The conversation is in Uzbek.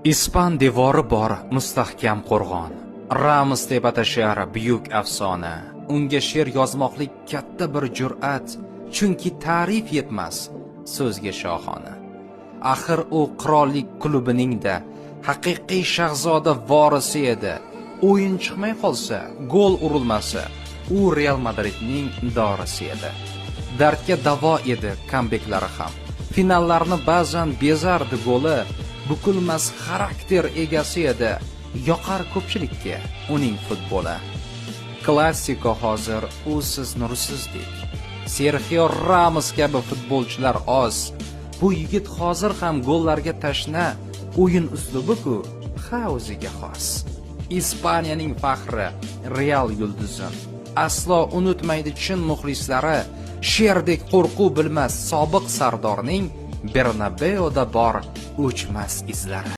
Ispan devori bor mustahkam qo'rg'on. Ramos deb atashar buyuk afsona. Unga she'r yozmoqlik katta bir jur'at, chunki ta'rif yetmas so'zga shohona. Axir u qirollik klubining-da haqiqiy shahzoda vorisi edi. O'yin chiqmay qolsa, gol urilmasa, u Real Madridning dorisi edi. Dardga davo edi kambeklari ham. Finallarni ba'zan bezardi goli, bukilmas xarakter egasi edi. Yoqar ko'pchilikka uning futboli. Klassiko hozir usiz nursizdek. Serxio Ramos kabi futbolchilar oz. Bu yigit hozir ham gollarga tashna, o'yin uslubi-ku ha o'ziga xos. Ispaniyaning faxri, Real yulduzi. Aslo unutmaydi chin muxlislari. Sherdek qo'rquv bilmas sobiq sardorning Bernabeuda bor o'chmas izlari.